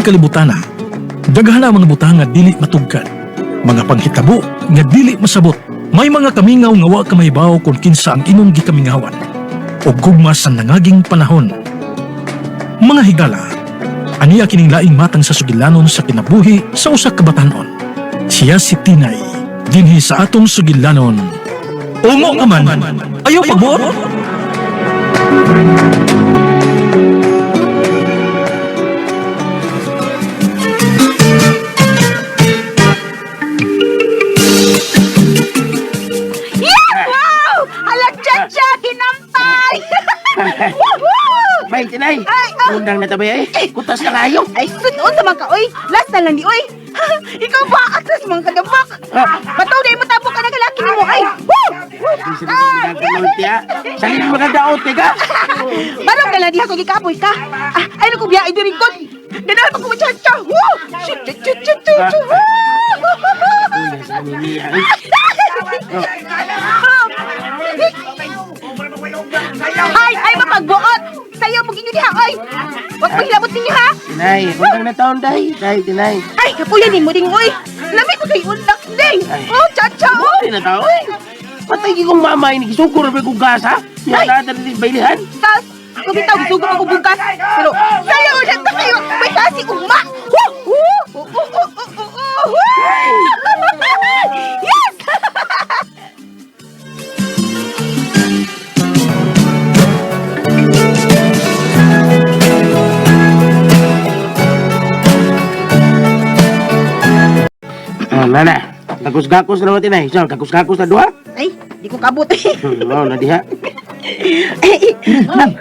kalibutana, daghan ang mga butang nga dili matugkad, mga panghitabo nga dili masabot. May mga kamingaw nga wa ka mahibaw kung kinsa ang imong gikamingawan o gugma sa nangaging panahon. Mga higala, aniya kining laing matang sa sugilanon sa kinabuhi sa usa ka batan-on. Siya si Tinay, dinhi sa atong sugilanon. Ungo ka man, ayaw pagbuot. Yes! Wow! Hala, chacha! Hinampay! Woohoo! Bay, Tinay! Ay, ah. Undang na tabay ay. Kutas na kayo. Ay, sunon sa mga ka, oy! Last na lang ni, oy! Ikaw ba? Atras mga kadabak! Bataw na mo tapok ka na kalaki nimo, ay! Woo! Ay! Salin mga daot, teka. Barong na lang diha ko gikapoy ka! Ah, ay, naku, biya, ay, dirigod! Ganahan pa ko mo, chacha! Woo! Chut, chut, chut, chut, chut, chut! Woo! Ay, ay, mapagbuot! Sayo mo ginyo diha, oy! Huwag mo hilabot ninyo, ha? Tinay, undang na taon, day. Day, Tinay. Ay, kapuyan ni mo ding, oy! Lami ko kay unlak, ding! Oh, chacha, oh! Ay, na tao, eh. Patay kong mama, ini gisukur na kong gasa. Yan Ay. na, dali bailihan. Sas, kung bitaw, gisugo ako bukas. Pero, sayo ulit na kayo! May kasi ugma! Woo! Woo! Oh, oh, oh, oh, oh, oh! Woo! Yes! Oh, nana. Gakos-gakos na naman, Tinay. So, gakos-gakos na duha. Ay, di ko kabot. Oh, na diha.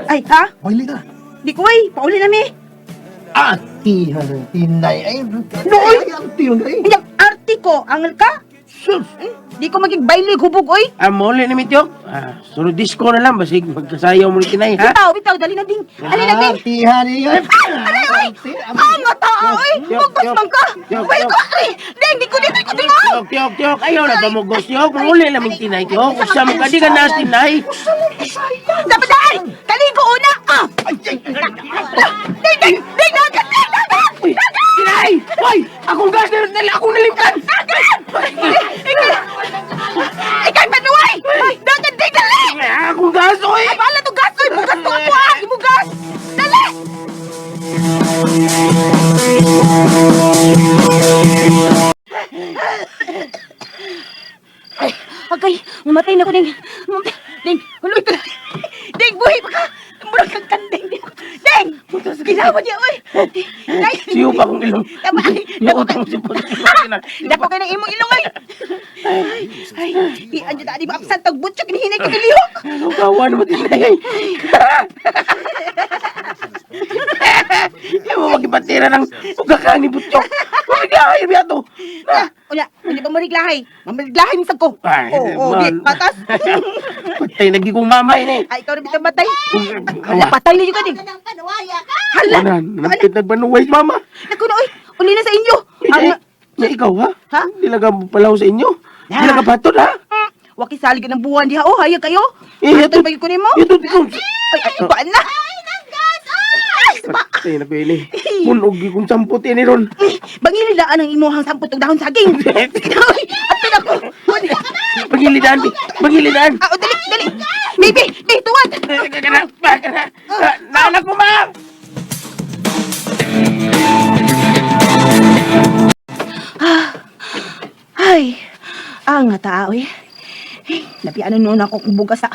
Ay, ha? Baili na. Di ko, ay. Pauli na mi. Ati, Tinay. Ay, Nooy! ay, ati yun ay. Ay, ang arte ko. Angal ka? Sus! Di ko maging bailig hubog, oy. Ah, muli ni Mityok. Ah, sunod disco na lang. Basig magkasayaw mo ni Tinay, ha? Bitaw, bitaw. Dali na ding. Dali na ding. Ati, hari. Ay, Aray, oy! Ang tao, oy! Mugos man ka! Tiyok, Uy, tiyok. ko, ay! Ding, di ko dito, ko ding, oy! Tiyok, tiyok, tiyok. Ayaw na ba mo tiyok? Muli na ming Tinay, tiyok. Usa mo ka, di ka nas, Tinay. Dapat ay! Kaligo una! Ah! Ay, ay, ay. Ding, ding, ding, dagat, ding, dagat! Uy, Tinay! Uy, akong gas na nila, akong nalimtan! Dagat! Ikay, ikay panuay! Dagat, ding, dali! Akong gas, oy! Ay, bahala to gas, oy! Bugas to ako, ah! Ibugas! Dali! Ay, agay, mamatay na ko ding. Ding, huloy ko na. Ding, buhay pa ka. Murag kang kanding. Ding! Ginawa niya, oy! Ay, Siyo pa akong ilong. Tama. Nautang si Puto. Dako kay ng imong ilong ay. Ay, ay, di anjo ta di ba absent tag butchok ni hinay ka lihok. Anong gawa naman Tinay? Hindi mo magipatira ng ugakang ni Butchok. Mamiglahay niya to. Na, unya, unya pa mariglahay. Mamariglahay mi ko. Ay, Oo, oh, di man. patas. Patay, nagi kong mamay ni. Ay, ikaw na bitang batay. Hala, Awa. patay na yun ka din. Hala, Wala, napit nagbanuway, mama. naku na oy, uli na sa inyo. Ang Ang... Na ikaw, ha? Ha? Hindi lang ka palaw sa inyo. Hindi lang ka patod, ha? Waki salig ng buwan diha oh, hayag kayo. Eh, Ito ito- pa ko nimo. Ito, ito. Ay, ay, baan na. Ay, nanggas. Ay, saba. Patay na ko ini. Munog kong sampot ini ron. Bangililaan ang imuhang sampot og dahon saging. Ay, ato na ko. Pangilidaan, bi. Pangilidaan. Ah, oh, dali, dali. Baby, baby, tuwad. Kana, kana. Naanak mo, ma! Ay, ang nga tao eh. Ay, napianan noon ako kung bugas sa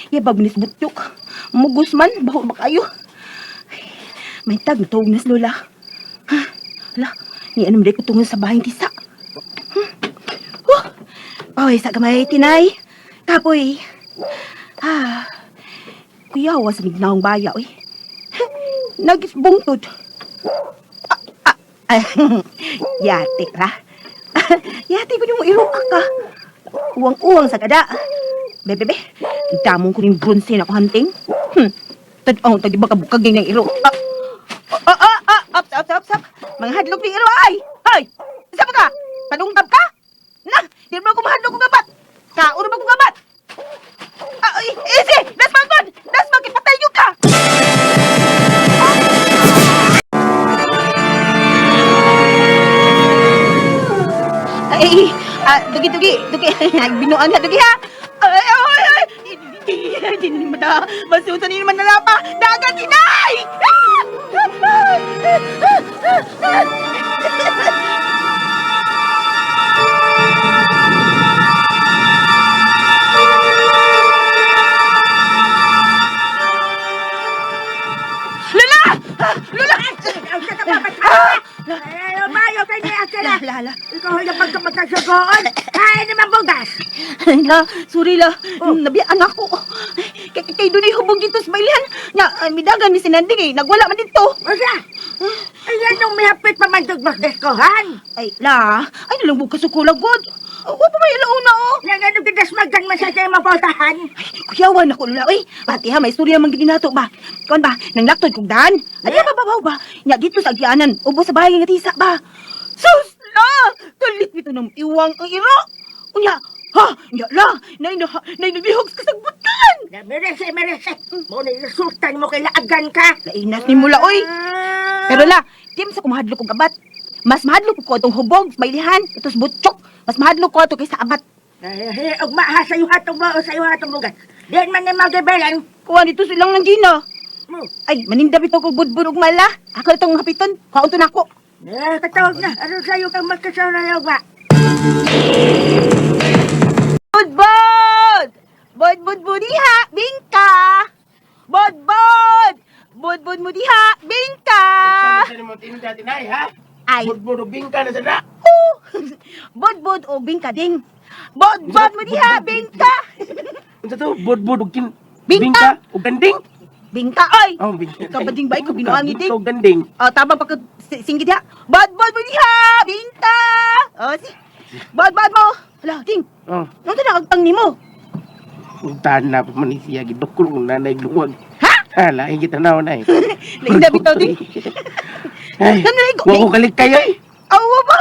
yabag ni butyok. Mugos man, baho ba kayo? Ay, may tag natawag na si Lola. Ha? Ala, ni anong ko tungo sa bahay tisa. Huh? Oy, sa gamay, tinay. Kapoy. Ah, kuya, sa mignaong baya, oy. Nagisbungtod. Ah, ah, ay, yate ra. Yate ko nimo iruka ka. Uwang-uwang sa kada. Bebe, be. Damong ko ning bronze na ko hunting. Tad-ang tagi baka bukaging ng iro. Ah, ah, ah, ah, up, up, up, up. Mga hadlok ni iro ay. Ay, isa pa ka? Panungkap ka? Na, di mo ko mahadlok ko gabat. Kauro ba ko gabat? Ah, ay, easy! Das man! Das man, kipatay yun ka! Ah, dugi, dugi, dugi. Ay, binuan na, dugi ha. Ay, ay, ay. Di, di, di, mata. Basutan ni naman na pa. Dagat, inay! Ah! Lola! Lola! Ang sa kapapat ha? Ay, umayo kay niya sila. La, la, la. Ikaw yung pagkapagkasugoon. Kaya naman bugas. Ay, la, sorry la. Nabiyaan ako. Kay, kay dunay hubog dito sa bailihan. Nya, ay, midagan ni sinanding eh. Nagwala man dito. Usa! Ayan nung mihapit pa man dugmagdeskohan. Ay, la. Ay, nalungbog ka sukula, God. Wa pa may alauna, oh. Yang ano gidasmagan man sa kay maportahan. Ay, kuyawan ako, Lola. Uy, pati ha, may istorya man gid nato ba? Kuan ba, nanglaktod kog daan. Ay, ba, ba, ba, ba? Nya, dito sa agianan, ubo sa bahay nga tisa ba? Sus, la! Kalit nito ng iwang ang iro. Unya, ha, nya la, nay na, nay naglihog sa kasagbutan. Na merese, merese. Mo na resultan mo kay laagan ka. Lainas ni mula, oy. Pero la, di man sa kumahadlok kong abat. Mas mahadlok ko atong hubog, bailihan, itos butchok. Mas mahadlok ko ato kaysa abat. Eh, ugma ha sa iyo hatong mo sa iyo hatong bugas. Diyan man ni magibelan. Kuha dito silang ng Gina. Mo. Ay, maninda bitaw ko budbud ug mala. Ako itong hapiton. Kaon to nako. Eh, katawag na. Ano sa iyo kang magkasara ugma? Budbud! Budbud mo diha, bingka! Budbud! Budbud mo diha, bingka! Saan mo tinda tinay ha? Ay, Budbud og bingka na sada. oh! Budbud o bingka ding. Budbud mo diha, bingka! Unsa to? Budbud og kin Bingka. og ganding. Bingka, oy! Oh, bingka. Ikaw ba ding ba? Ikaw binuang ni ding? Bingka og ganding. Oh, tabang pa singgit diha. Budbud mo diha, bingka! Oh, si. Budbud mo. Hala, ding. Oh, Nung na agtang nimo? untahan na pa man ni siya gidukol kung nanay luwag. Ha? Ha, laing kita na na eh. Lain na bitaw ding. Ay, Nanay ko. wa ko kalikay ay. Awa ba?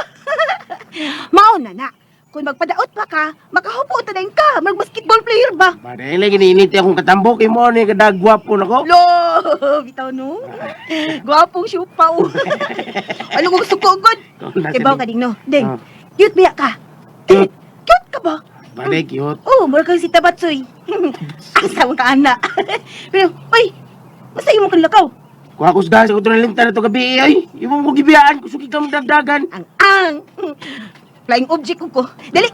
Mao na na. Kung magpadaot pa ka, makahupo ta din ka. Mag-basketball player ba? Baday lagi niinit akong katambok imo ni kadagwapo nako. Lo, bitaw no. Gwapong siupaw. Ano ko gusto ko agad? Ibaw ka ding no. Ding. Ah. Cute biya ka. Cute. Cute ka ba? Baday cute. Oh, mura kang si Tabatsoy. Asa mo ka ana. Pero, oy, basta imo kang lakaw. Kuha ko sa ko na to gabi ay. Imo mo gibiyaan kusugi ka mong dagdagan. Ang ang. Flying object ko ko. Dali.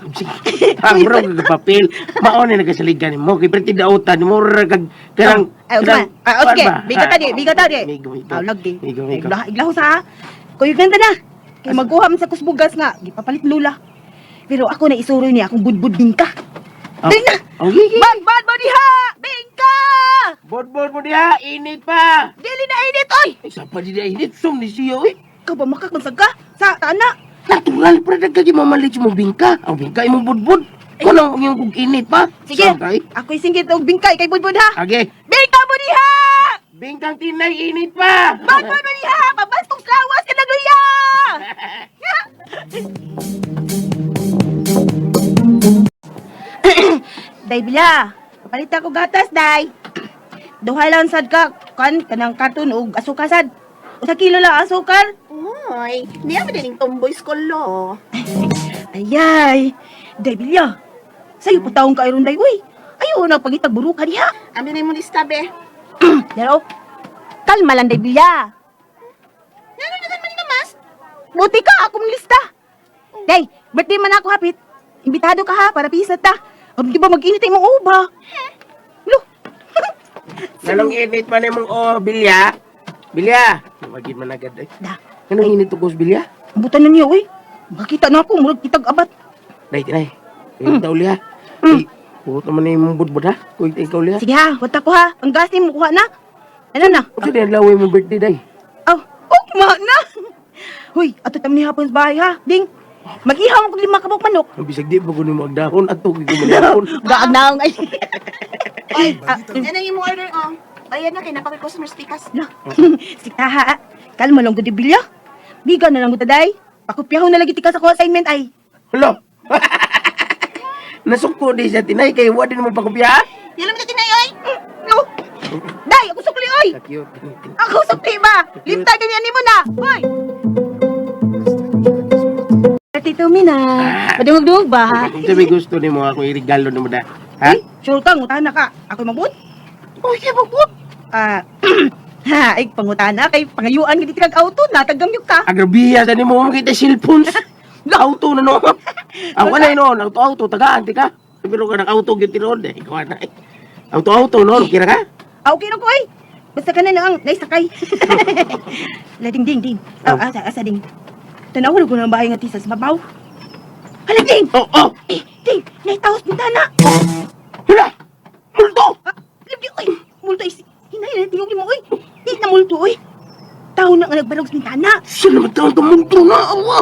Ang bro kag papel. Mao ni nagasaligan nimo kay perti dautan mo ra kag kanang Ay, okay. Ay, oh, sige. Bigat ta di, bigat ta di. Migo, migo. Tawag di. Migo, migo. Iglaho, iglaho sa. Kuyog nanda na. Kay magkuha man sa kusbugas nga, gipapalit lula. Pero ako na isuroy niya akong budbud bingka. Oh. Dali na. Oh, gigi. Bad bad mo diha! Bingka! Bodbod mo diha, init pa. Dili na init oy! Ay, sa pa di init sum ni siya oy. Ikaw ba makakansag ka? Sa tana. Natural pa dagkag mamalit mo bingka. Ang bingka imong budbud. Kuno ang iyong kog init pa. Sige. Saan kay? Ako'y singgit og bingka ikay budbud ha. Age. Bingka mo diha! Bingkang tinay init pa. Bad bad mo diha! Pabastong lawas ka na luya! Day bila, kapalit ako gatas day. Duha lang sad ka kan kanang karton og asukar sad. Usa kilo lang asukar. Uy, di ba din tomboy school lo? Ayay, day bilya. Sayo pa taong ka aron day uy. Ayo na pangitag buruka diha. Amin na mo lista be. Daro. Kalma lang day bilya. Ngano na man ni mas? Buti ka akong lista. Day, birthday man ako hapit. Imbitado ka ha para pisa ta. Aron di ba mag-init imong uba? Lo. Nanong init man imong oh, bilya. Bilya. Wagin man agad ay. Da. Anong init to bilya? Butan na niya uy. Makita na ako murag kitag abat. Day tinay. Kuy daw liya. Ay, puto man imong budbud ha. Kuy ikaw liya. Sige ha, wata ko ha. Ang gas nimo kuha na. Ano na? Unsa di ang laway mong birthday day? Aw, ugma na. Huy, ato tam ni hapon sa bahay ha. Ding. Mag-ihaw ko lima kabok manok. Ang bisag di ba kuno magdahon ato kay gumanahon. Gaag na ang ay. Ay, Ah, yan ang imong order oh. Bayad na kay napakay customer tikas. Na. Sige ha. Kalma lang gud bilya. Biga na lang gud day. Pakopyahon na lagi tika sa ko assignment ay. Hello. Nasuko di siya tinay kay wa din mo pakopya. Yalo mo tinay oy. No. Day, ako sukli oy. Cute. Ako sukli ba? Limta ganyan nimo na. Hoy. Yati to mina. Madungog-dungog ba? Kung may gusto nimo ako irigalo nimo da. Ha? Ay, sure ka, ngutana ka. Ako magbut? Oh, yeah, magbut. Ah, ha, ay pangutana kay pangayuan gid kag auto, natagamyok ka. Agrabiya sa nimo mo kita cellphones. Auto na no. Ako na noon, auto auto tagaan ti ka. Pero ka auto gyud tinuod eh. Ikaw na. Auto auto no, kira ka? Ah, okay na ko ay. Basta ka na lang, naisakay. Lading ding ding. Ah, Oh. asa asa ding. Tanaw ko ng bahay nga tisa sa babaw. Hala ding. Oh, oh. Eh, ding, naitaos bintana. Hala. Multo. Ah, libdi oy. Multo is hinay na tingog mo oy. Di na multo oy. Tao na nga nagbalog sa bintana. Siya naman taon multo na. Awa.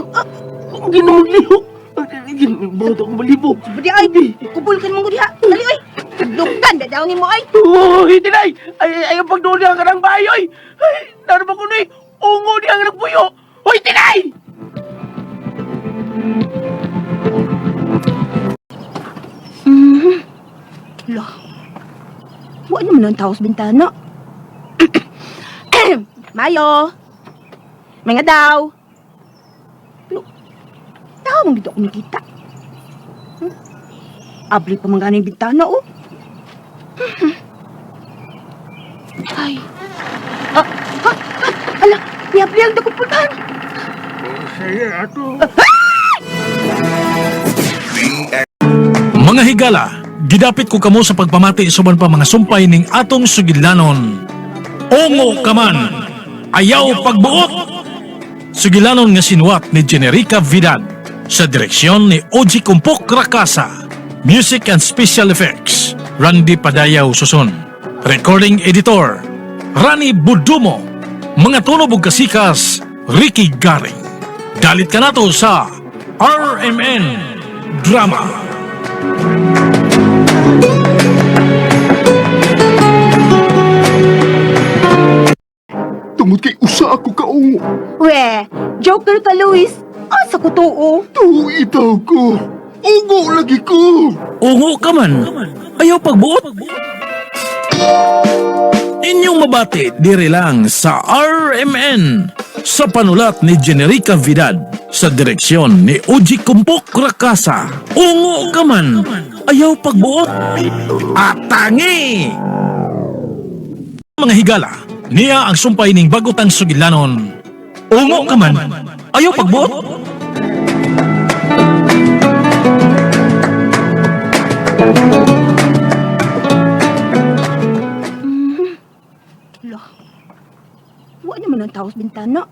Ang ginamong lihok. Ang buto akong balibo. Budi ay, kubol ka naman ko diha. Dali oy. Lugdan da daw nimo oy. Oh, tinay! Ay, ay, ang pagdoon niya ka ng bahay, oy! Ay, naroon ko na Ungo niya ang nagpuyo! Hoy, tinay! Lah. Wa naman ang tao sa bintana. Mayo. Mga daw. Pero, tao mong dito ako nakita. Abli pa man ganing bintana, oh. Ay. Ah, ha, ah, ala, niabli ang dakong pultahan. Mga higala, gidapit ko kamo sa pagpamati suban pa mga sumpay ning atong sugilanon. Ungo ka man, ayaw pagbuot! Sugilanon nga sinuwat ni Generica Vidal sa direksyon ni Oji Kumpok Rakasa. Music and Special Effects, Randy Padayaw Susun. Recording Editor, Rani Budumo. Mga tunog ug kasikas, Ricky Garing. Dalit ka nato sa RMN Drama. Tungod kay usa ako kaungo. We, joker ka, Luis. Asa ko tuo? Tuo itaw ko. Ungo lagi ko. Ungo ka man, ayaw pagbuot. Inyong mabati diri lang sa RMN sa panulat ni Generica Vidad sa direksyon ni Oji Kumpok Rakasa. Ungo ka man, ayaw pagbuot. Atangi! Mga higala, niya ang sumpay ning bagutang sugilanon. Ungo ka man, ayaw pagbuot. Lah. Wa naman ang tao sa bintana.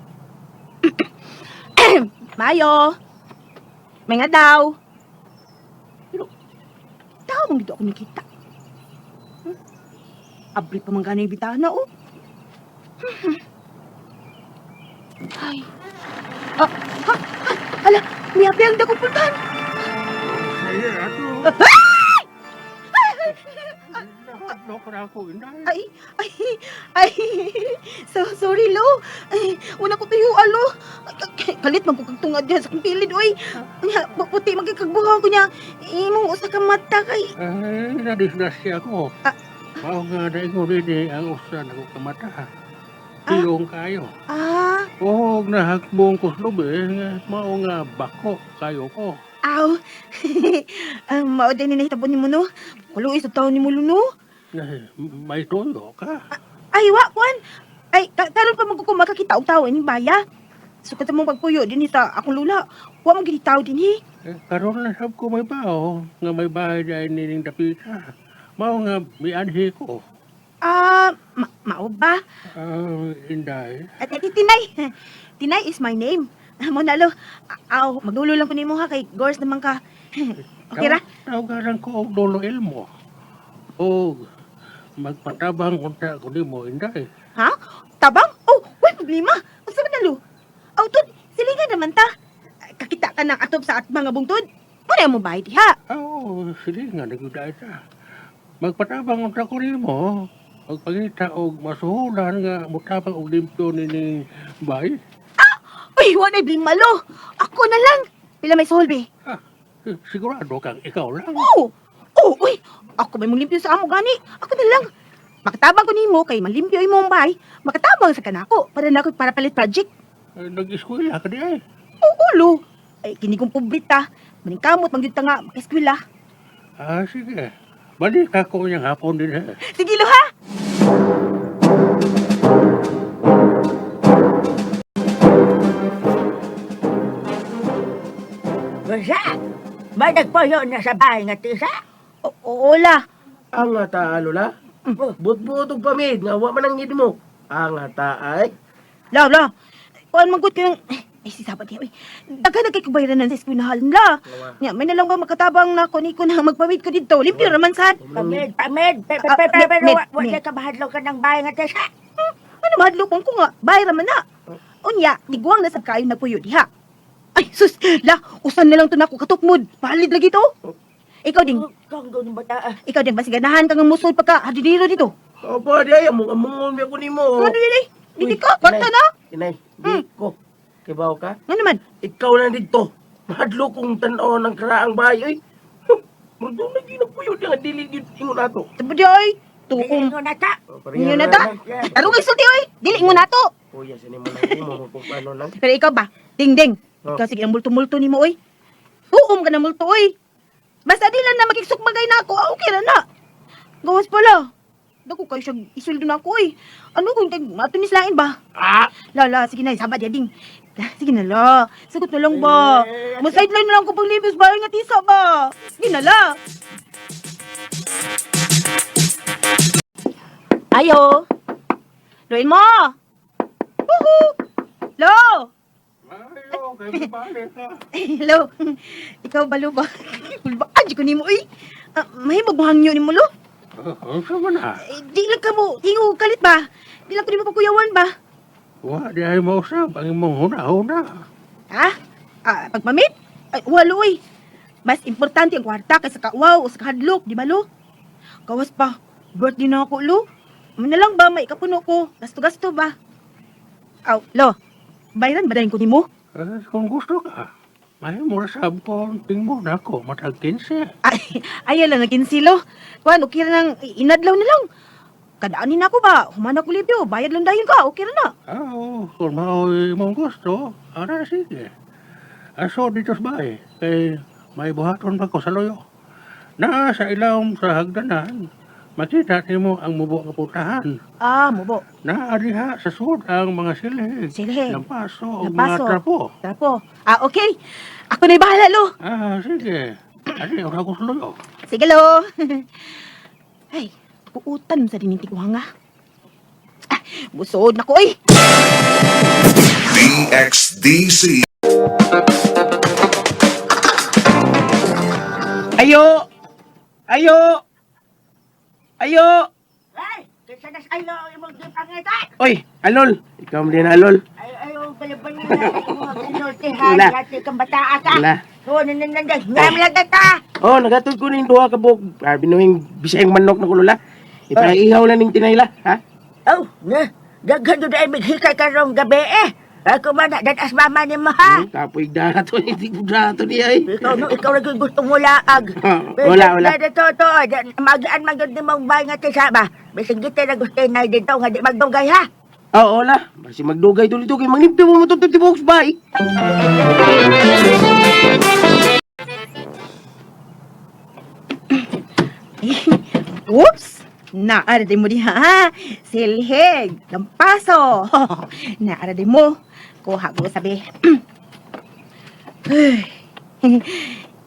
Mayo. Mga daw. Pero, tao mong dito ako nakita. Abri pa man gani yung bintana, oh. Ay. Ah, ha, ah, ala, miyabi ang dakong pultahan. Ay, ay, ay, so, sorry, Lo. Ay, wala ko tuyo, alo. Kalit, magkukagtungad diyan sa akong pilid, oy. Nya, puti, magkikagbuha ko niya. Imong usa ka mata kay. Ay, nadisgrasya ko. Ah. Mao nga daingon dinhi ang usa nako ka mata. Pilong kayo. Ah, Og nahakbong ko sa lubi, nga mao nga bako kayo ko. aw. Mao din ni nahitabo nimo no. Kulo sa taon ni mo no. Ay, may tuyo ka. Ay, wa, kuan. Ay, karon pa man ko makakita og tawo ining baya. Sukat mong pagpuyo dinhi sa akong lula. Wa mo gid tao dinhi. Eh, karon lang sab ko may bao nga may bahay dahil nining dapita. Mao nga mianhi ko. Ah, mao ba? Ah, inday. At at Tinay. Tinay is my name. Mo na lo. Aw, magdulo lang ko nimo ha kay Gors naman ka. Okay ra? Tawagan ko og Lolo Elmo. Og magpatabang unta ko nimo inday. Ha? Tabang? Oh, way problema. Unsa man na lo? Aw, tud, silingan naman ta. Kakita ka ng atop sa at mga bungtod. Muna mo bayad diha. Oo, sige nga, nagudai ta. Magpatabang unta ko nimo. Pagpangita og masuhulan nga mutabang og limpyo nining bay. Uy, wa na problema lo. Ako na lang. Pila may suhol be? Ah, sigurado kang ikaw lang. Oh! Oh, uy! Ako may mong limpyo sa amo gani. Ako na lang. Makatabang ko nimo kay malimpyo imong bahay. Makatabang sa kanako para na ako para palit project. Eh, nag-eskwela ka di ay. Oo, lo. Ay, kini kong pobrita. Maningkamot, mangyud ta nga, makaeskwela. Ah, sige. Balik ako niyang hapon din eh. Sige, lo ha? Basta, may nagpuyo na sa bahay nga tisa. Oo, la. Ang ata, Lola. Butbuot og pamid nga wa man ang ngid mo. Ang ata ay. La, la. Kuan man gud kayong ay si Sabat uy. Daghan na kay kubayranan sa eskwelahan la. Nya may nalang ka makatabang na ko ni ko na magpamid ko didto. Limpyo raman sad. Pamid, pamid, pero Ah, pero med, pero med, wa med. na ka mahadlok ka ng bahay nga tisa. Ano mahadlok ko nga bayra man na. Unya, tiguang na sad kayo nagpuyo diha. Ay sus, la, usan na lang to nako katukmod. Palid lagi to. Ikaw ding, Kung gano'n bata, ah. ikaw ding basiganahan ka nga musod pagka hardinero dito. Opo, di ay among amungon mi ako nimo. Ano yun eh? Dili ka, kwarta na. Inay, di ko. Kibaw ka? Ano naman? Ikaw na dito. Mahadlok kong tan-aw ng karaang bahay ay. Huh, Murag doon na ginapuyo di nga dili gyud ingon ato. Tabo di ay. Tukong. Dili ko na ta. Inyo na ta. Tarong ay sulti oy. Dili mo na to. Kuya, sini mo lang mo kung ano lang. Pero ikaw ba? Ding ding. Oh. Ikaw sige ang multo-multo nimo oy. Huom ka na multo oy. Basta di lang na makigsukmagay na ako, ah, okay ra na. Gawas pala. Dako kayo siya isuldo na ako oy. Ano kung tag matunis lain ba? Ah! Lala, sige na, sabad ya ding. Sige na la. Sagot na lang ba? Mo sideline na lang ko paglibis ba nga tisa ba? Sige na la. Ayo. Luin mo. Woohoo! Lo! Ayo, kay balik ka. Hello. Ikaw ba, lo ba? Kulbaan ko nimo oy. Ah, mahimog mo hangyo nimo lo. Oh, unsa man na? Eh, di lang ka mo tingo kalit ba? Di lang ko nimo pagkuyawan ba? Wa di ay mausap ang imong huna-huna. Ha? Ah, pagpamit? Ay, walo oy. Mas importante ang kwarta kaysa kauwaw o sa kahadlok, di ba lo? Gawas pa, birthday na ako lo. Ano na lang ba, may kapuno ko. Gasto-gasto ba? Aw, lo. Bayran ba dahin ko nimo? Eh, kung gusto ka, may mura sab ko tingmo na ako matag 15. Ay, ayaw lang naging silo. Kuan, okay ra nang inadlaw na lang. Kadaanin ako ba? Humana ko libyo. Bayad lang dayon ka. Okay ra na. Ah, oo, kung mao'y imong gusto, ara sige. Aso dito sa bahay, kay may buhaton pa ko sa loyo. Na sa ilawom sa hagdanan, makita nimo ang mubo nga putahan. Ah, mubo. Naa diha sa sud ang mga silhig, Silhig. lampaso ug mga Lampaso. trapo. Trapo. Ah, okay. Ako na'y bahala, lo. Ah, sige. Ani ora ko sa loyo. Sige, lo. Ay, puutan sa dinintig nga. Ah, busod na ko, oy. DXDC. Ayo! Ayo! Ayo! Ay, kinsa nas ayo ang imong gipangita. Oy, Alol! Ikaw mo din, Alol. Ay, ayo, balabal na imong ginultihan. Wala. Yati kang bataa ka. Wala. Oo, nananandag. Ngam lang ka. Oh, nagatod ko ning duha ka buok. Ah, binuhing bisayang manok na kulula. Ipaihaw lang ning tinayla, ha? Oh, na. Daghan doon ay maghikay karong gabi eh. Ako man na, dadas mama ni mo ha. Kapoy dato ni ko dato niya ay. Ikaw no, ikaw lagi gusto mo laag. Wala, wala. Dito, to, magaan man gyud nimong bay nga tisa ba. Bisag gitay na gusto na dito nga di magdugay ha. Oo, wala. Basi magdugay tuloy kay manglimpyo mo mo tibok bay. Oops! Naara din mo diha, ha? Silhig, lampaso. Naara din mo. Kuha ko sabi. Ay,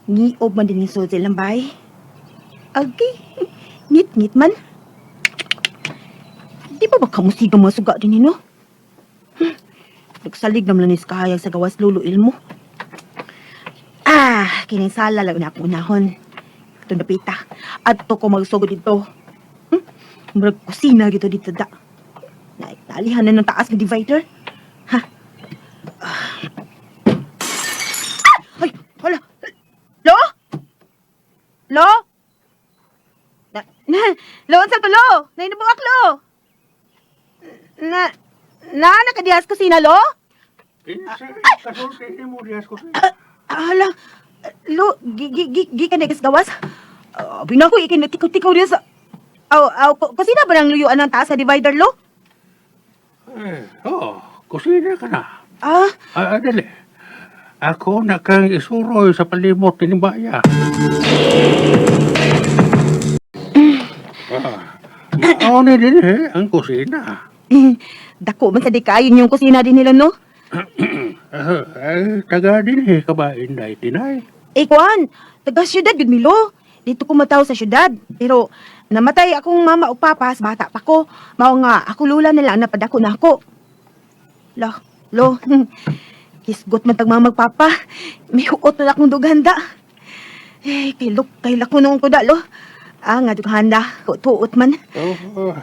Ngiob man din yung sulti lambay. Agay, ngit-ngit man. Di ba ba kamusiga mga suga din no? Nagsalig naman ni kahayag sa gawas lulo ilmo. Ah, kining sala lang na akong unahon. Ito napita. At to ko magsugod dito. Murag kusina gito dito da. Na, naalihan na ng taas ng divider. Ha? Ah. Ah! Ay, hala. Lo? Lo? Na, na, lo, unsa to lo? Nainubuak lo. Na, na, nakadihas kusina lo? Kinsa kasulti nimo diha sa kusina? Ah, Hala, lo, gi, gi, gi, gi ka negas gawas? Uh, binakoy, ikin natikaw-tikaw diya sa... Aw, aw, kusina ba ng luyuan ng taas sa divider, lo? Eh, oh, kusina ka na. Ah, Ah, ah, dali. Ako na kang isuroy sa palimot ni Baya. Ah, mao ni din eh, ang kusina. Dako man sa di kaayo yung kusina din nila, no? Ah, ay, taga din eh, ka ba, Inday Tinay? Eh, kuan, taga syudad gud milo. Dito ko mataw sa syudad. Pero namatay akong mama ug papa sa bata pa ko. Mao nga ako lula na lang napadako na ako. Lo, lo. Kisgot man tag mama ug papa. May huot na akong dughanda. Eh, kay lok kay lako noong ko da lo. Ah, nga dughanda, tuot man. Oh,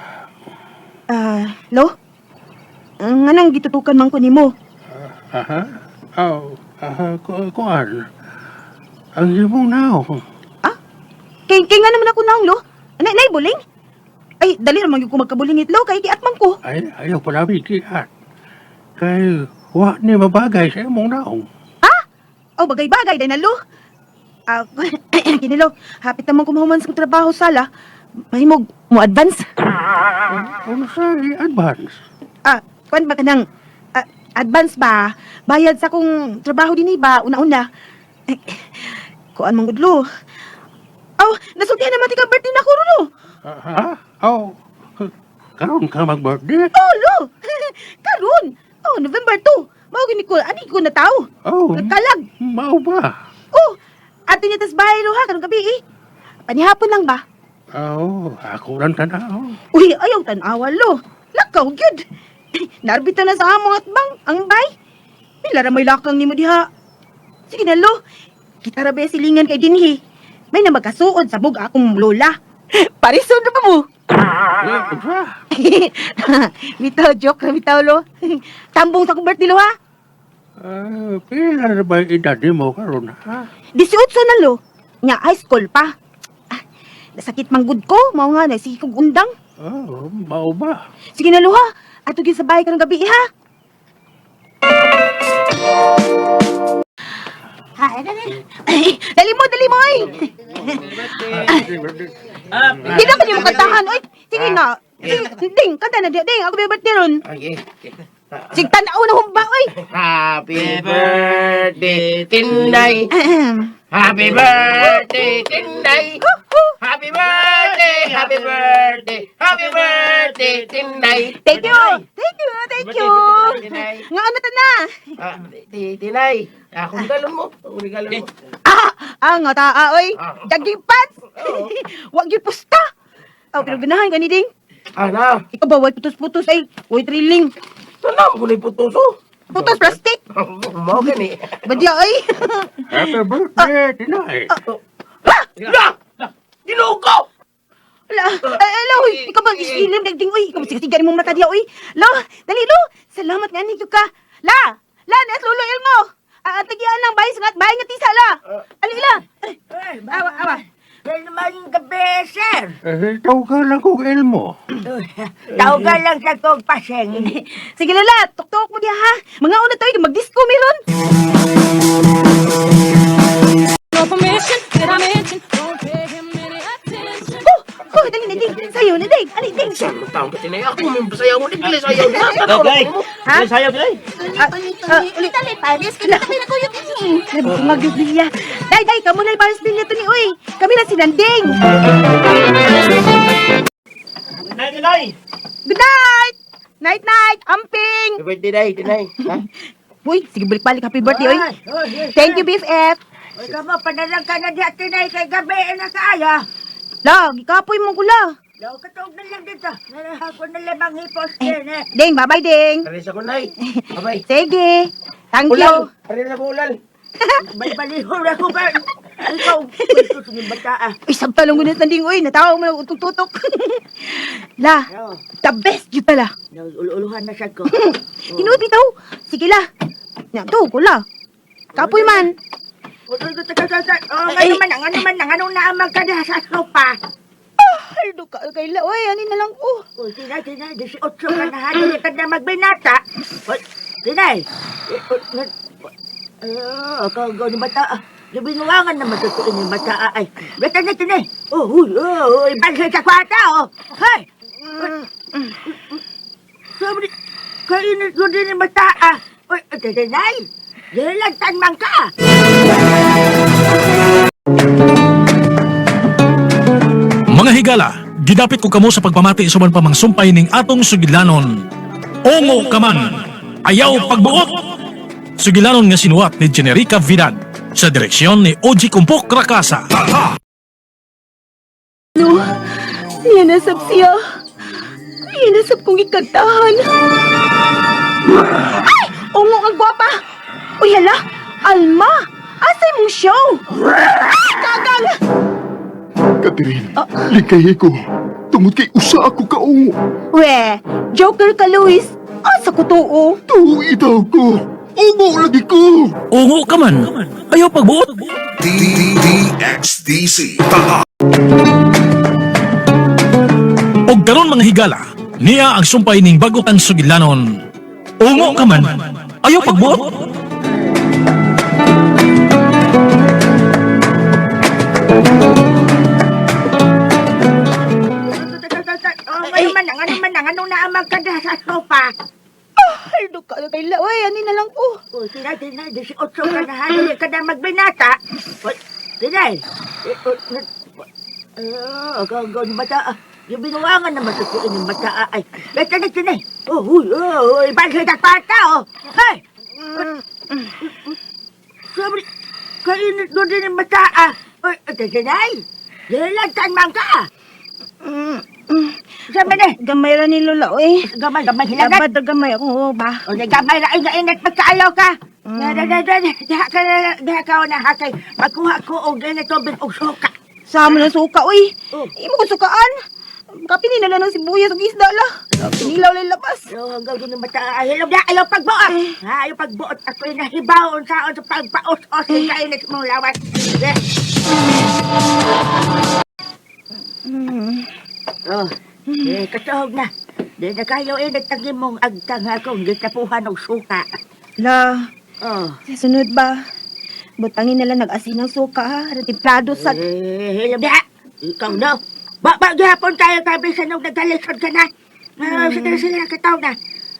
Ah, lo. Ang anong gitutukan man ko nimo? aha. Oh, aha, kuan. Ang imong naong. Kay kay nga naman ako naong lo. Anay nay buling. Ay, dali ra man gyud ko magkabuling itlo kay giat man ko. Ay, ayaw pala kiat. Kay, wa ni mabagay sa imong naong. Oh, bagay-bagay dahil nalo. Ah, kinilo, hapit naman kumahuman sa trabaho sala. Mahimog mo advance. Unsay advance? Ah, kuan ba kanang ah, advance ba? Bayad sa kong trabaho dinhi ba una-una. Eh, kuan man gud lo. Oh, nasultihan naman tika birthday na ko lo. Ha? Oh, karon ka mag-birthday? Oh, lo. Karon. Oh, November 2. Mao gini ko, ani ko na tao. Oh, Nagkalag. mao ba? Oh, ato niya tas bahay lo ha karong gabi eh. Panihapon lang ba? Oh, ako lang tanaw. Uy, ayaw tanawa lo. Lakaw gyud. Narbita na sa among atbang ang bay. Pila ra may lakang nimo diha. Sige na lo. Kita ra ba silingan kay dinhi. May na magkasuod sa bug akong lola. Parison ra pa mo. Eh, unsa? Bitaw joke ra bitaw lo. Tambong sa akong birthday lo ha. Ah, pila na ba edad mo karon ha? 18 na lo. Nya high school pa. Ah, nasakit man gud ko, mao nga nagsige kog undang. Oh, mao ba? Sige na lo ha. Ato gyud sa bahay karong gabi ha. Ha, dali. Ay, dali mo, dali mo, ay! Hindi na kanyo kantahan, oy! Sige na! Sige, ding, kanta na, ding, ako may birthday ron. Okay. Sige, tanaw na humba, oy! Happy birthday, Tinday. Ahem. Happy birthday, Tinday. Happy birthday, happy birthday, happy birthday, Tinday. Thank you! Thank you, thank you! Nga ano ta na? Ah, Tinay, ako regalo mo. Ako regalo mo. Ah, ah, nga ta, ah, oy! Jogging pants! Wag yun pusta! Oh, pero ganahan ka ni ding. Ah, na. Ikaw ba, way putos-putos, ay. Way thrilling. Tanaw ko na iputuso. Putos plastic. Mao gani. Badya, ay. Happy birthday, Tinay. La! Ginoo ko! Ala, ay, ala, uy, ikaw ba, isilim, dagding, uy, ikaw ba, siga-siga mong mata diya, uy. Lo, dali, lo, salamat nga ninyo ka. La, la, naas lolo Elmo. Ah, tagian ng bahay, sangat, bahay nga tisa, la. Ali, la. Ay, Awa, awa. Dahil naman gabi, sir. Eh, tawagan lang kong Elmo. Tawagan lang sa kong paseng. Sige, lala, tuktok mo diya, ha. Mga una tayo, mag-disco meron. No permission, did I mention? Don't pay him any attention. Oh, oh, dali na, ding. Sayo na, ding. Ali, ding. Saan mo taong ka, Tinay? Ako may sayaw mo. Di pala sayaw niya. Tanaw na mo. Ha? Sayaw, Tinay. Ah, Tony, ah, Tony, uli. Dali, Paris, kaya kami na kuyot ini. Grabe, niya. Day, day, kamo na Paris Bilya to ni, uy. Kami na si Nanding. Tinay, Tinay. Good night. Night, night. Amping. Happy birthday, Day, Tinay. Ha? Uy, sige, balik-balik. Happy birthday, uy. Ay, oy, oy, Thank you, BFF. Uy, kamo, panalang ka na diya, Tinay, kay gabi na kaaya. La, gikapoy mo kula. Law, katuog na lang dito. Narahako na lamang hipos din, eh. Ding, bye-bye, Ding. Pares ako, Nay. Bye-bye. Sige. Thank you. Ulal. Pares ako, ulal. Balbalihor ako ba? Ikaw, kwento sa bata, ah. Uy, sabta lang gunit na ding, uy. Natawa mo na utok-tutok. La, No, the best yun pala. no, uluhan na siya ko. Tinuod bitaw. Sige la. Nya, to, kula. Kapoy man. Oh, ano man, ano man, anong naamang ka diha sa sopa? Ay, duka kay la. Uy, ani na lang ko. Uy, Tinay, Tinay, 18 ka na, ha? Dili ka na magbinata. Uy, Tinay! Ay, ako, ni bata, ah. Labinuangan naman totoo ni bata, ah, ay. Bata na, Tinay! Oh, huy, oh, oh, ibalhin sa kwarta, oh! Hey! Sabi, kainit ko din ni bata, ah. Uy, Tinay! Gilagtan man ka. Mga higala, gidapit ko kamo sa pagpamati sa uban pa mga sumpay ning atong sugilanon. Ungo ka man, ayaw pagbuot! Sugilanon nga sinuwat ni Generica Vidad sa direksyon ni Oji Kumpok Rakasa. No, niya nasab siya. Niya nasab kong ikantahan. Ay! Ungo ang gwapa! Uy, hala! Alma! Asay mong show? Ay, kagang! Catherine, likay ko. Tungod kay usa ako kaungo. We, joker ka, Luis. Asa ko tuo? Tuo daw ko. Ungo lagi ko. Ungo ka man, ayaw pagbuot! DDDXDC. Og karon mga higala, niya ang sumpay ning bago kang sugilanon. Ungo ka man, ayaw pagbuot! Oh, ano man ang, ano man ang, anong naamag ka na sa sopa? Ay, duka na kay la. Uy, ani na lang ko. Uy, tinay, tinay, 18 ka na, ha? Dili ka na magbinata. Uy, tinay. Eh, oh, Ah, agaw ni bata. Ah. Yung binuwangan naman sa tuin ng bata. Ah, ay, tinay, tinay. Oh, huy, oh, oh, ibalhin na pata, oh. Hey! Sabi, kainit doon din ang bata, ah. Uy, tinay. Gilagtan man ka, ah. Sabi na, Gamay ra ni Lola, uy. gamay, gamay, hilagat. Labad na gamay ako, oh, ba? O nagamay na ay ingat pagkaayaw ka. Na na na na diha ka na diha ka na hakay magkuha ko og ganito tubig og suka. Sama ng suka, uy. Oh. Imo ko sukaan. Kapinin na lang ng sibuyas ug isda la. Pinilaw lang labas. So hanggang din mata ay hilom na ayaw pagbuot. Ha ayaw pagbuot ako nahibaw unsaon sa pagpaos-os kay kainit mong lawas. Eh. Oh, eh, katuhog na. Di na kayo init ang imong agtang akong gitapuhan og suka. La, Oh. sa sunod ba? Butangin na lang nag-asin ng suka, ha? Templado sa... Eh, hilom na. Ikaw no. Ba, ba, gihapon tayo tabi sa nung nagalisod ka na. Ah, sige, sige, kataw na.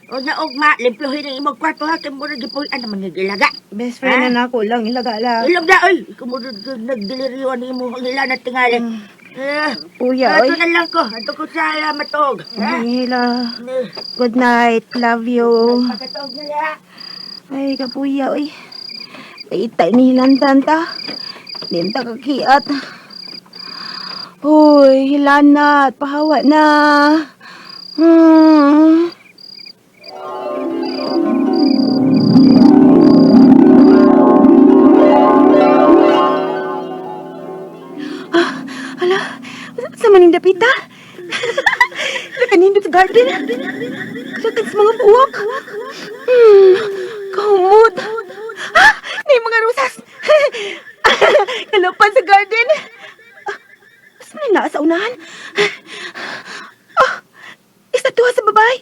O na, ugma, limpyohin ang imong kwarto ha, kay mura gipuy-an naman nagilaga. Best friend na nako lang, ilaga la. Hilom na, oy. Ikaw mura nagdeliryo ang imong ila na tingali. Eh, Kuya, ato oy. na lang ko. Ato ko sa matog. Ha? Hila. Eh, Good night. Love you. Pagkatog na ya. Ay, kapuya, oy. Paitay ni hilantan ta. Dinta kakiat. Hoy, hilanat. Pahawa na. Ah, ala, sa maning dapita? Nakanindot sa garden. Lakad sa mga buwak. Kahumot. Ah, may mga rosas. Kalapan sa garden. Ah, mas may naa sa unahan. Ah, istatuwa sa babae.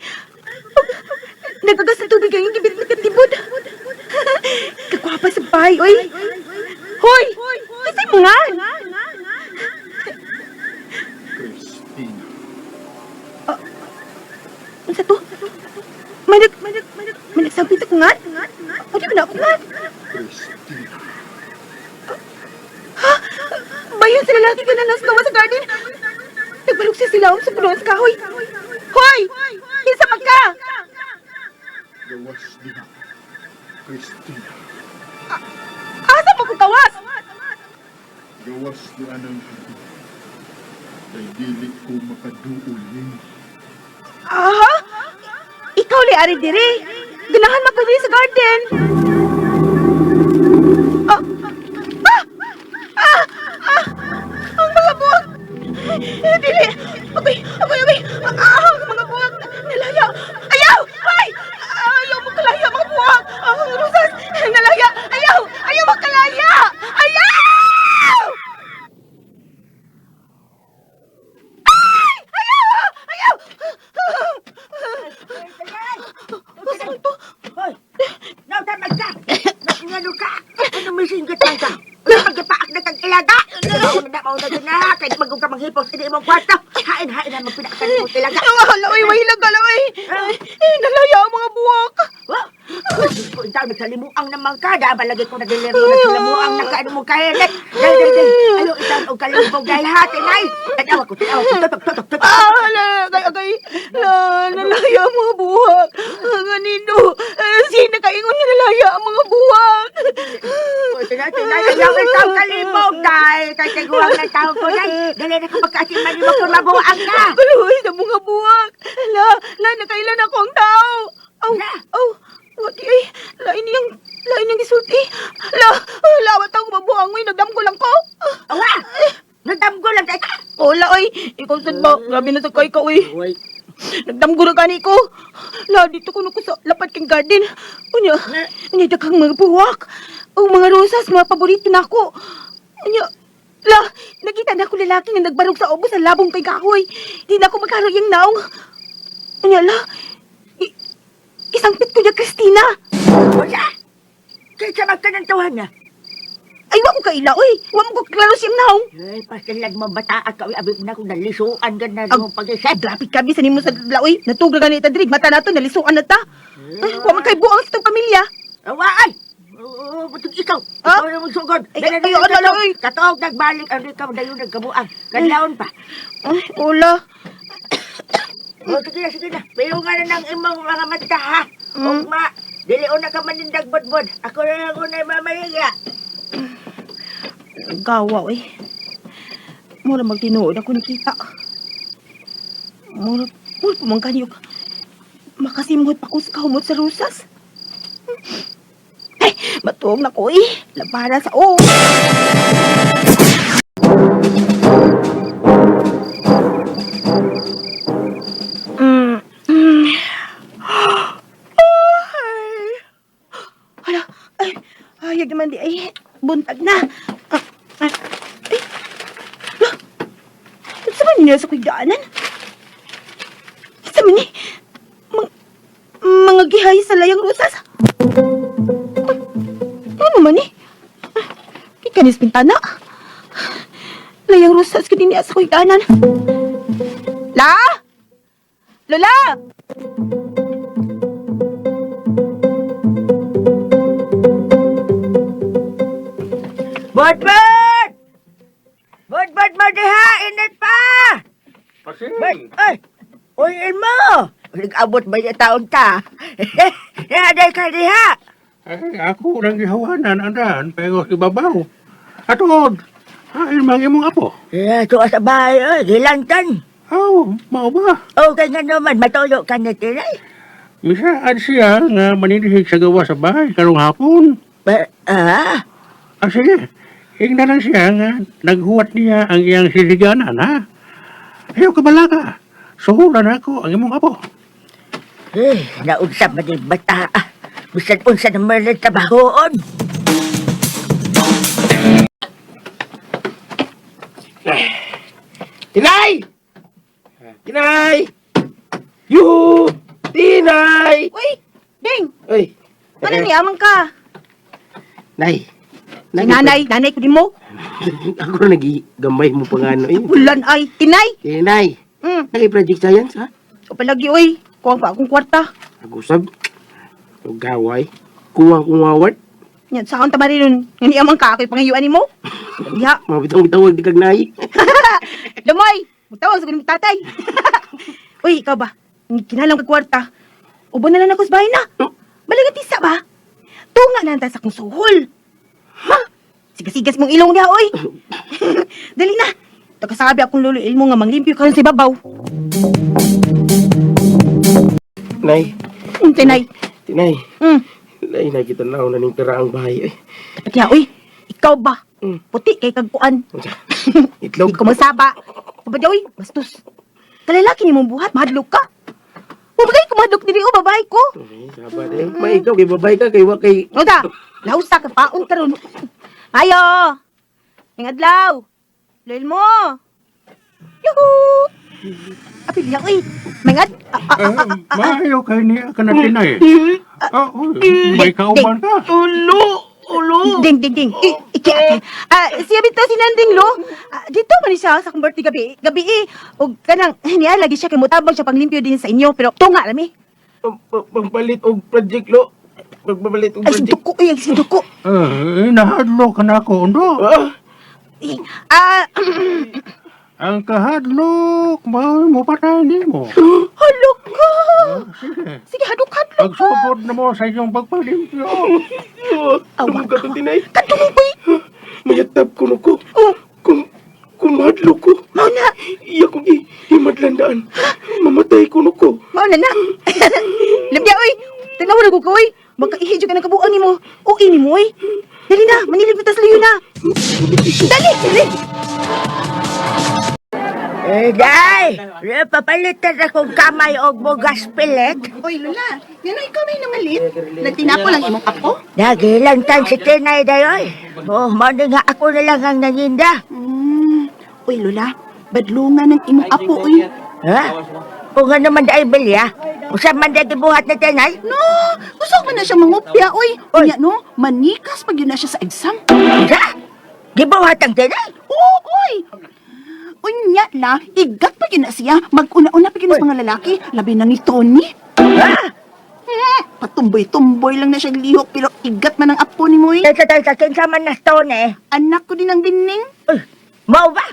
Nagagas ng tubig ang gibit ng tibod. Kakwapa sa bahay, oy. Hoy! Kasi mo nga! Christina. Unsa to? May nag... May nagsabit ako nga? O di ba na ako nga? Christina. Bayon sa lalaki ka na nasa gawa sa garden. Nagbalog siya sila sa puno sa kahoy. Hoy! Kinsa man ka! Gawas din ako. Christina. Asa mo kong kawas? Gawas ni anang hagdan. Kay dili ko makaduol nimo. Aha? Ikaw li ari diri. Ganahan man ko diri sa garden. Ah! Ah! Ah! Ah! Ang mga buwag! Dili! Agoy! Agoy! Agoy! Ah! Ang mga buwag! Nalaya! Ayaw! Ay! Ayaw mo kalaya mga buwag! Ang rusas! Nalaya! Ayaw! Ayaw mo kalaya! Ayaw! Ay! Ayaw! Ayaw! Asa to? Hoy! Nautamag ka! Ngano ka? Ano may singit man ka? Ano magpaak na kang ilaga? Ano na ako na na? Kahit magong ka manghipos sa imong kwarto. Hain, hain na magpinakasan mo ilaga. Ang hala, oy, way lang, oy. Ay, nalaya ang mga buwak. Oh, Diyos ko, ikaw, nagsalimuang naman ka. Dapat lagi ko nagiliro na salimuang nakaano mo kahilit. Dahil, dahil, dahil. Ayo, ikaw, og kalibog dahil ha, tinay. Tanawa ko, tanawa ko. Tutok, tutok, tutok. Ah, la, kay, kay, la, nalaya ang mga buhak. Ah, ganino, ah, sino kaingon nga nalaya ang mga buhak? Uy, tinay, tinay, ayaw, ikaw, kalibog dahil. Kay kiguang ng tao ko, dahil. Dali na ko magkaasiman mo kung mabuang ka. Kaluhoy sa mga buhak. La, la, nakailan ako ang tao. Aw, La. aw, wati ay, lain niyang gisulti. La, lawat ako mabuang ngoy, nagdamgo lang ko. Awa! Nagdamgo lang tayo. Ola, oy, ikaw sad ba? Grabe na sa kay ka, oy. Uy, Nagdamgo na gani ko. La, dito ko ko sa lapat kang garden. Unya, unya daghang mga buwak. O mga rosas, mga paborito na ako. Unya, la, nakita na ako lalaki nga nagbarog sa ubos sa labong kay kahoy. Di na ako magkaro yung naong. Unya, la, isangpit ko niya, Christina. Wala! Kaysa magkanantuhan na. Ay, wa ko kaila, oy. Wa mo ko klaro siyang naong. Ay, pastilag mo bata at kawi abi mo na kung nalisuan ka na Ag- mo pag-isip. Grabe ka, bisan nimo sa laoy. Natugra gani ta diri, mata nato nalisuan na ta. Ay, wa man kay buang sa itong pamilya. Awa ay! Oo, butog ikaw. Ah? Ikaw na magsugod. Ay, Dali, ay, dali, ano, katoog. ay. Katoog, nagbalik ang ikaw dayon nagkabuang. Kanlaon pa. Ay, hola. O, sige na, sige na. Pero nga na ng imong mga mata, ha? Ugma, dili una ka manindag bodbod. Ako na lang unay mamaliga. Gawa, eh. Mura magtinuod ako nakita. Mura, mura pumangkan yung makasimot pa ko sa kahumot sa rusas. Ay, matuog na ko eh. Labara sa o. Ay. Hala, ay, ayag naman di, ay, buntag na. Ah, ah, ay, lah, sa man niya sa kuydanan? Sa man ni, mang, mga gihay sa layang rosas. Ay, ano man eh? Ah, ikanis pintana. Layang rosas ko din niya sa kuydanan. La? Lola! Bodbod! Bodbod mo diha, init pa! Pasing! Bud, ay! Uy, mo! Nag-abot ba yung taon ta? Aday ka diha! Ay, ako lang gihawanan, andan, pero ibabaw. Atod, hain mga imong apo. Eh, tuwa sa bahay, oy, gilantan. Aw, mao ba? Okay nga naman, matulo ka na tinay. Misaan siya nga maninihig sa gawa sa bahay karong hapon. Ba, ah? Ah, sige. Ingna lang siya nga naghuwat niya ang iyang siliganan, ha? Ayaw ka balaka. Suhulan ako ang imong apo. Eh, naunsa man yung bata. Ah. Bisan unsa naman ang trabahoon. Tinay! Tinay! Yuhu! Tinay! Uy, Ding, Uy! ano niya man ka? Nay! Si nanay, nanay ko din mo. Ako na nagigamay mo pa nga ano eh. Ulan ay, tinay. Tinay! Nagi-project science ha? O palagi, oy. Kuha pa akong kwarta. Nag-usab. Gaway. Kuwang kong award. Yan, saan ta nun? Nga niya man ka, ako'y pangayuan ni mo. Diha. Mga bitong-bitawag di kag nay. Lumoy! Magtawag sa kuning tatay. Uy, ikaw ba? Kinalang kag kwarta. Ubo na lang ako sa bahay na. Balaga tisa ba? Tunga na ang sa akong suhol. Ha? Sigas-sigas mong ilong niya, oy. Dali na. Takasabi akong lolo ilmo nga manglimpyo karon sa ibabaw. Nay. Tinay. Tinay. Mm. Nay, nakita na ako na ning pera ang bahay. Eh. Dapat niya, oy. Ikaw ba? Mm. Puti kay kagkuan. Unsa? Itlog. Di ko magsaba. Kabadya, oy, bastos. Kalalaki ni mong buhat, mahadlok ka. Mabagay ko mahadlok diri o babae ko. Ay, sabat eh. May ikaw, kay babay ka, kay wa kay... Oda, lausa ka paon karon. Ayo. Ning adlaw. Loil mo. Yuhu. Apil niya, oy. Mangad. Ah, ah, ah, ah, ah. Maayo kay niya ka na tinay. Ah, oy, may kauban ka. Ulo! Ulo! Ding, ding, ding. I, iki, ate. Ah, siya bitaw si Nanding Lo. Ah, dito man ni siya sa akong birthday gabi. Gabi eh. Og kanang niya lagi siya kay mutabang siya panglimpyo din sa inyo pero tunga lami. Pangpalit og project lo. Magpapalit og Ay, si brandy. Duko, ay, si Duko. Eh, nahadlok ka na ako, undo. Ah, Eh, Ah, Ang kahadlok, mao mo patay nimo. hala ka. Sige. Sige, hadok-hadlok. Pagsugod na mo sa inyong pagpalimpyo. Awa, Tumong ka to, Tinay. Kadungog, uy. Mayatap ko no ko. Oh, Kung mahadlok ko, mao na. iya kong himadlandaan. Mamatay ko no ko. Mao na na. Labya, oy. Tanaw na ko ka, oy. Magkaihi jud ka ng kabuan nimo. O ini mo, oy. Dali na, manilib na tas layo na. Dali, dali. Eh, day! Eh, papalitan akong kamay og bugas pilit. Oy, Lola, ngano ikaw may namalit? Nagtinapo lang imong apo? Nagilang tan si Tinay dayoy. Oh, mao ni nga ako na lang ang nanginda. Uy, Lola, badlungan ng imong apo, uy. Ha? Kung ano man dahil bilya, usa man dahil gibuhat ni Tinay? No, kusog man na siya mangupya, uy. Oy. Unya, no, manikas pag yun na siya sa exam. Usa? Gibuhat ang Tinay? Oo, oy. Unya la, igat pa yun na siya. Mag-una-una pa yun na sa mga lalaki. Labi na ni Tony. Ha? Patumboy-tumboy lang na siya lihok, pero igat man ang apo ni Moy. Teka, teka, kinsa man na Tony? Anak ko din ang bining. Uy, mao ba?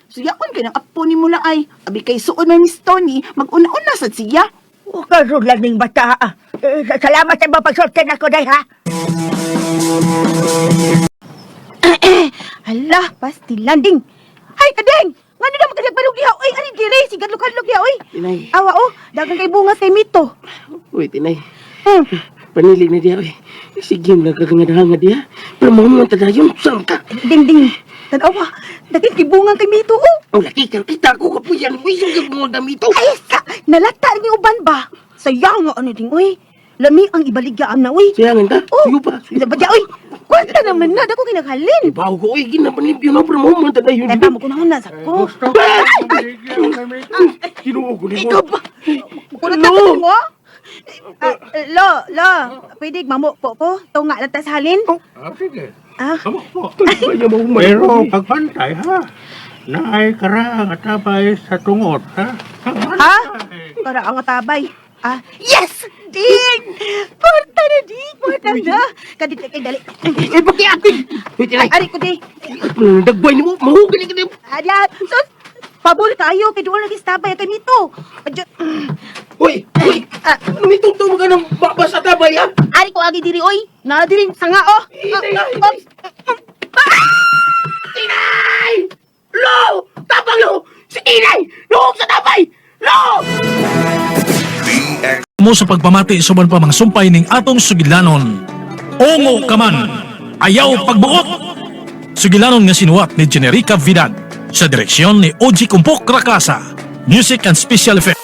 Suyaon kay ng apo ni mula ay. Abi kay suon man ni Tony, mag-una-una sad siya. O, karon lang ning bata. Ah. Eh, salamat sa imong pagsulti nako day ha. Hala, pasti landing. Hay, kadeng! Ngano na magkadagbalog diha? Oy, ari dire, sigadlok-hadlok diha, oy. Tinay. Awa oh, daghang kay bunga kay mito. Uy, Tinay. Hmm. Panili na diya, uy. Sige, nagkagangadahan nga diya. Pero mo man tadayon, saan ka? Ding ding. Tanawa, daghang kay bunga kay mito oh. Ang laki ka, kita ko kapuyan. Uy, yung mga damito. Ay, sa, nalata ni uban ba? Sayang nga ano ding, oy. Lami ang ibaligyaan na, oy. Sayangan ka? Oh, Suyo pa. Suyo Ba oy. Kwenta naman na, dako kinaghalin. Ibaw ko, uy, ginapanlimpyo na, pero mo man tadayon. Teka, mo kunahon na sa ko. Gusto ko Kinuha ko ni mo. Ikaw ba? Kunot na Ano? mo? Ah, lo, lo, pwede mamo po ko. Tunga lang ta sa halin. Ah, sige. Ah. Amo po. Kaya mo man. Pero pagbantay ha. Naay kara ang atabay sa tungot ha. Ha? Para ang atabay. Ah, yes! Ding! Porta na, ding! Porta na! Kadit kay dali. Eh, pakiatin! Uy, Tinay. Ari ko, di. Dagbay ni mo, mahugan ka ni mo. Adya, sus! Pabol kayo, kay doon lagi sa tabay kay mito. Adyo, Uy, uy! Ah. Ano may tungtong ka ng babas sa tabay, ha? ari ko agi diri oy. Na diri sanga oh. Hinay, hinay. Tinay! Lo! Tapang lo! Si Tinay! Luhog sa tabay! Lo! Mo sa pagpamati sa uban pa mga sumpay ning atong sugilanon. Ongo ka man, ayaw pagbuot. Sugilanon nga sinuwat ni Generica Vidal sa direksyon ni Oji Kumpok Rakasa. Music and Special Effects.